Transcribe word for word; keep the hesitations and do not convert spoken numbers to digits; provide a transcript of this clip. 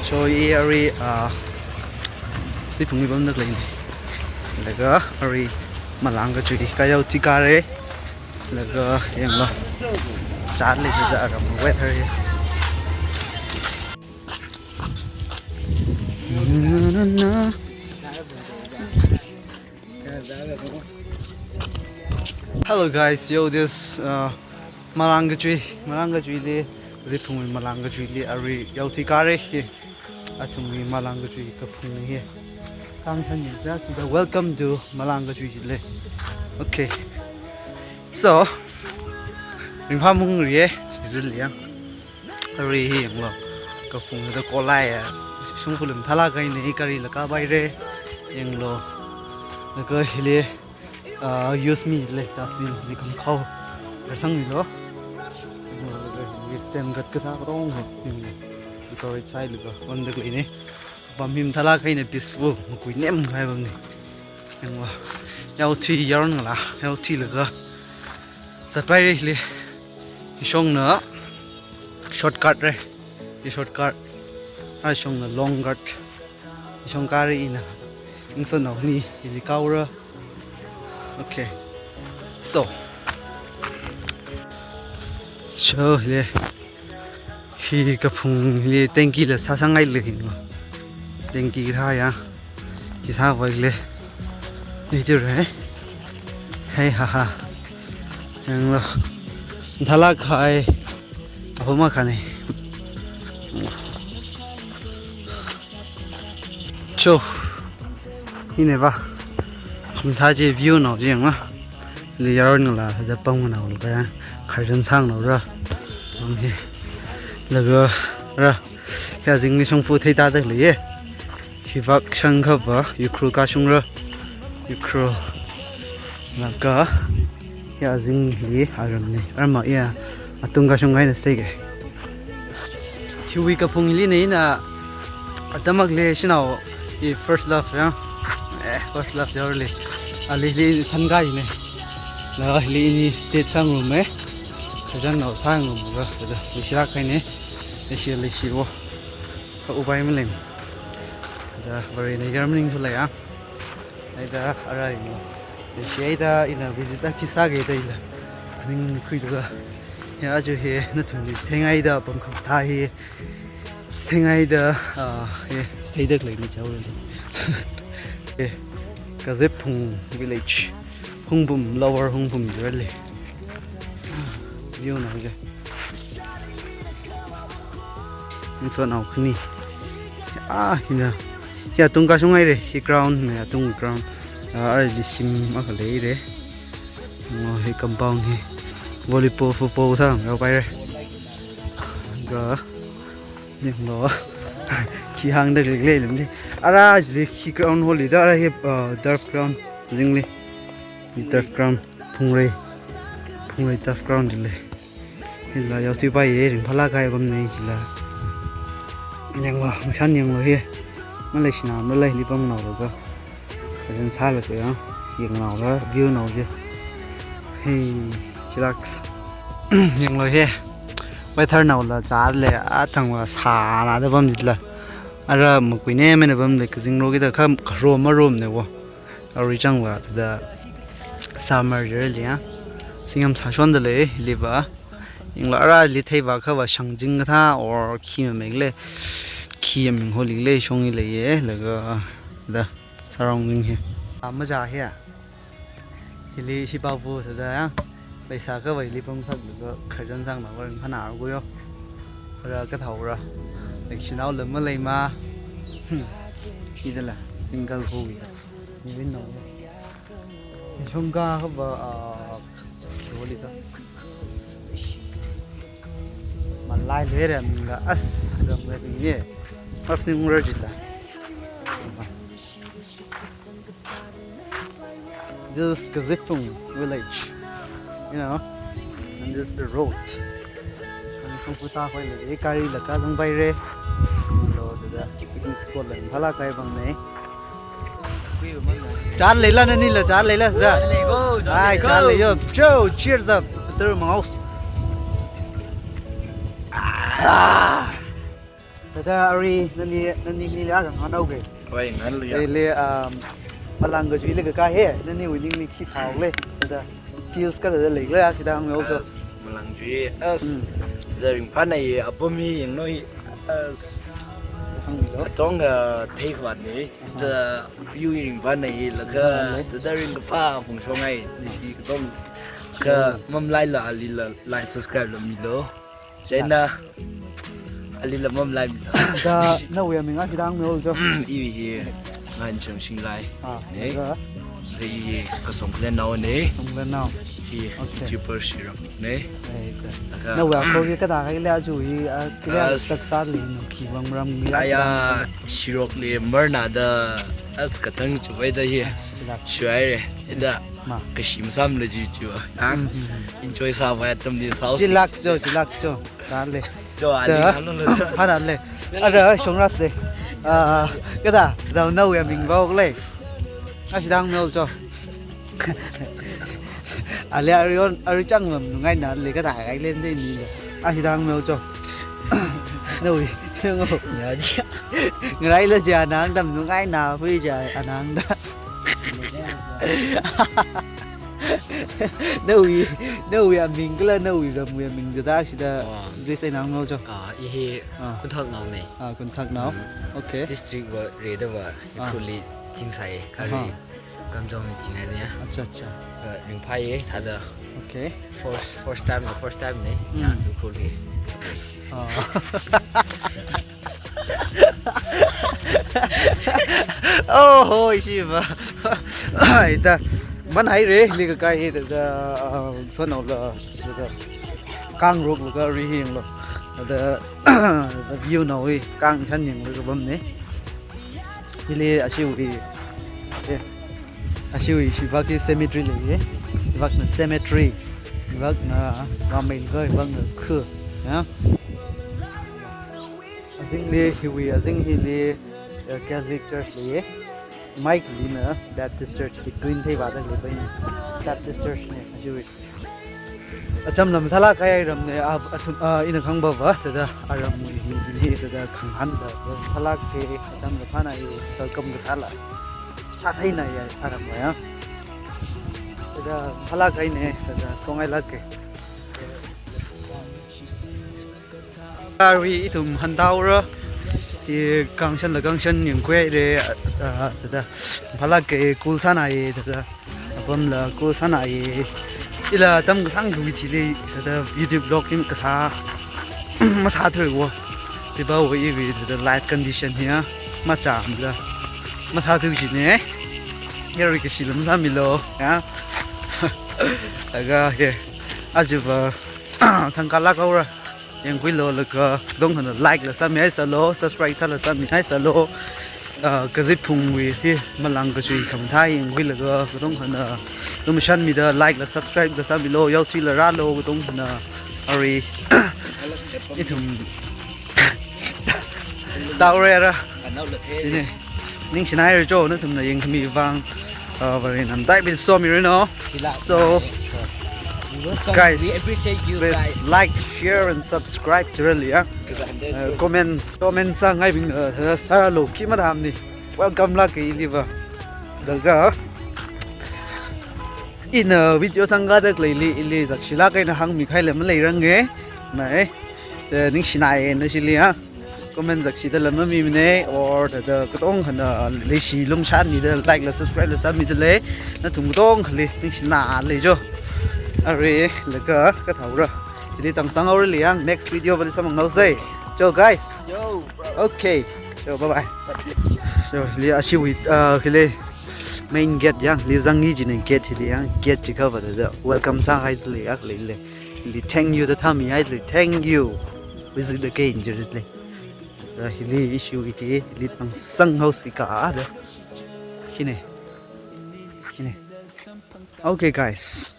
So, i arui, ah, Kazipphungli pamda khaleina. Laga arui Malang kachui kayao chi kare. Laga yanglu. Chālei chida aram weather hi. Na, na, na, na. Hello guys, yo, this, uh, Malang kachui, Malang kachuili, Kazipphungwui Malang kachuili arui yaothui kare hi. Athumwui Malang kachui kaphungna hi. Kangsan yangda, welcome to Malang kachui jilei. Okay. So, ringphā mung riye, siril yang. Arui hi yanglu. Kaphungda kolai ya. Shongfa lim thala kahaina, gari la kapaire. Yanglu. Laga hili, ah, use mi lei, dustbin li khangkhao. Rasang mi lo. Yanglu, laga hili stand gat kathā katong ho. Yanglu. Laga right side laga pamda khaleina. Pam hi mathālāk kahaina, peaceful, makui nemkahai pamna. Yanglu, yaothui yaron ngalā, yaothuilaga zatpaire hili. Hishongna shortcut re. Hi shortcut. Hishongna long cut. Hishong kare ina. Ingsonao ni hili kaora. Okay. So. So, le. Hi kaphungli tanki la sāsāngai lei yanglu. Tanki kathā ya. Hi sāvai lei. Ni tu re. Hey, ha, ha. Yanglu. Thala kahai. Apo makhane. Cho. Hine va. Khamathā chi view nao chi yanglu. Hili yaron ngalā da pamnganao laga ya. Khararchan sānganao ra. Ang hi. Laga ra. Hi azingli shongfa theida da lei ye. Hivak shang kha va, Ukhrul kashungra. Ukhrul. Laga, hi azingli aramna. Arama ya, atung kashung kahaina stay ke. Hiwui kaphungli na ina, atamak le shanao, i first love ya. Eh, first love ya le. Ali li thangai na. Laga hili ini date sāngarum e. Khararchan nao sāngarum ga, da, li shira kahaina. Leishi, leishi wo. Kha upai malei. Da, Varena yar maningthu lei ya. Ai da, ara yanglu. Leishi ai da, ina visit da khi sāke da ila. Ning khuilaga. Ya, aja hi, nathumli theingaida, pamkhamathā hi. Theingaida, ah, hi, theida khaleina chao le. Eh, Kazipphung village. Hungpung, Lower Hungpung jira lei. View nao je. Ingsonao khani. Ah, hina. Hi atung kashung haire, hi ground, me atung ground. Ah, arali shim akha leire. Oh, hi compound hi. Volleyball, football thang yaopaire. Ga. Yanglu. Khi hāngda lei lei lam di. Ara jili khi ground holi da ara hi, uh, turf ground. Zingli. Hi turf ground. Phungrei. Phungrei turf ground jilei. Hila yaothui paiye, ringphālāk kahai pamna hila. Yanglu, mashan yanglu hi. Malaysia na, Malay li pamnao laga. Kazan sālaga ya, yangnaora, view nao je. Hey, chillax. Yanglu he. Weather naola chāle, athangva sāna da pam jila. Ara makui nemana pamle, kazing ro kida kha kharom maromna wo. Arui changva da summer jira lei ya. Singam sāshonda lei, liva. Yanglu arali theiva kha va shangjing kathā or khi mamei le. Khi yaming holi le shong i leiye, laga da. Surrounding hi. Ah, maja hi. Hili shipapu sada ya. Leisā khavai li pamsak laga khararchan sānganao ringphāna ko yo. Ra kathaora. Like shanao lam maleima. Hmm. Hidala. Single ko wi. Ni win no. Shongka khava, ah, holi ta. Malai lere minga as ram le ye. Hafni mura jila. This is Kazipphung village, you know, and this is the road. Kung puta hoi le, e kari la ka zang bai re. Lo da da, picnic spot la, phala kai bang ne. Chān leila nani la, chān leila, ja. Ai, chān lei yo. Joe, cheers up. Ter mangaus. Ah. Thāda arui nani, nani nili arang ngahānhaoke. Oi, ngahānlu ya. Ele, um, malāng kachuili kaka he, naniwui ningli khi thāhaole. Thāda feels kathāda leikhala, chithang hāngmilu cho. As, malāng chui, as. Hmm. Thāda ringphānai, apam hi yanglu, as. Hāngmilu. Atong, uh, theikhavātne. Aha. Thāda view ringphānai, laga, ringphānai. Thāda ringkaphā phongshokngai, Hmm. ishi katong. Ka, hmm. Mamalaila alila, like, subscribe la milu. Chieina, alila mamalaimida. Thāda nawui aming a chithang hāngmilu cho. Mm, iwui hi Nganchang Shinglai. Ah, ne. Thāda. Thāda i Kasong Khullennaone. Kasong Khullenna. I Okay. YouTuber Shirokne. Eh, thāda. Thāda. Nawui akhok hi kathāda kahaile aja hi, ah, kile Ah, taksāli nu khi vang ram mi aya, chithang hāngmilu. Shirokli marnada as kathang chuvaida hi. As, chilak. Chuihaire. Ida. Ma. Kashi masāmala chi chi wa. Ah. Mm, mm, mm. Enjoy sāvai atamli sāhaosi. Chilak cho, chilak cho. Thāle. Cho, ali Thāda. Ngahānlu. Thādale. Ara shongrase. Ah, kathāda, thāda nawui aming va okle. A chithang hāngmilu cho. Ali arui on, arui chang mamnungaina le kathāda kahaile nde nile. A chithang hāngmilu cho. Nawui, yango. Ya, ya. Ngaraila ja nang tam nungaina, phui ja anang da. Nawui, nawui aming kala nawui ramwui aming thāda chida Wow. English eina hāngmilu cho. Ah, i hi Ah. Kunthaknaone. Ah, Kunthaknao. Mm. Okay. District va Reda va, Ah. Ukhrulli chingsai, Aha. kari Kamjong chinghaine ya. Acha, acha. Uh, ringphāye, thāda. Okay. First, first time, first time ne. Mm. Ya, Ukhrulli. Ah. Oh, ho, ishi va. Ai, thāda. Manhaire, hili kakai hi, thāda, ah, sonaola, thāda. Kangrok laga ri hinglo. Thāda, thāda view naowi, kang khan yanglaga pamne. Hili ashiwui, eh, ashiwui, shivak hi cemetery leiye. Shivakna cemetery. Shivakna vāmei laga, shivakna khu. Ya. Azingli, hiwui, azing hili, eh, Catholic Church leiye. Maikalina Baptist Church hi green theiva da leipai. Baptist Church ne, ashiwui. Acham lam thalak kahai ramne, a, athum, a, ina khangavā, thāda, aramwui hi, hi, thāda, khangahānda, thalak ke, acham la phānai, welcome kasāla. Sātheinaiya, aramva ya. Thāda, thalak kahaine, thāda, songailāke. Arui ithum hantaora, i kangshanla kangshan yangkhuihaire, a, a, thāda, phalak ke, kul sānai, thāda. Apamla kul sānai. Ila atam kasāng khuichili, thāda YouTube vlog hi kasā masāthuiwo. Chiva̱wui iwui thāda life condition hi ya, machāmda. Masāthui chine. Yarui kashi lam sāmilo, ya. Laga hi. Aja va, sangkala kahaora. Yangkhuilo laga, katongkhana like la sāmihaisālo, subscribe thāla sāmihaisālo. Ah, kazipphungwui hi malāng kachui khamathā yangkhuilaga, katongkhana lumashanmida like la subscribe la sāmilo, yaothuila rālo, katongkhana arui ithum taorera. Chine. Ningshinaira cho, nathumna yangkhami vang, ah, Varena mataibing somiranu. So, guys, we appreciate you please guys. Like, share and subscribe to really, yeah? Uh, comment, comment sāngaibing, uh, sālo khi mathāmane. Welcome lāka iliva. Laga, ina video sangkada khaleili, ili zakshilāk eina hāngmikhaila maleiranga. Mai, eh, ningshinaiya nashili, ah. Comment zakshidala mamimane, or thāda katongkhana leishi lumashanmida like la subscribe la sāmidalei, nathum katongkhali ningshinalei cho. Arui laga kathaora. Hili tang sanghaorali yang, next video vali samphanghaosei. Cho guys. Yo, bro. Okay. Cho, bye bye. Cho, li ashiwui, ah, hili main gate yang, li zangni chine gate hili yang, gate chi khavāda welcome sāhaidalei ya, leilei. Li thank you da thāmihaidalei, thank you. Visit again, jirilei. Ah, hili issue iti, hili tang sanghaosi ka ada. Hine. Hine. Okay, guys.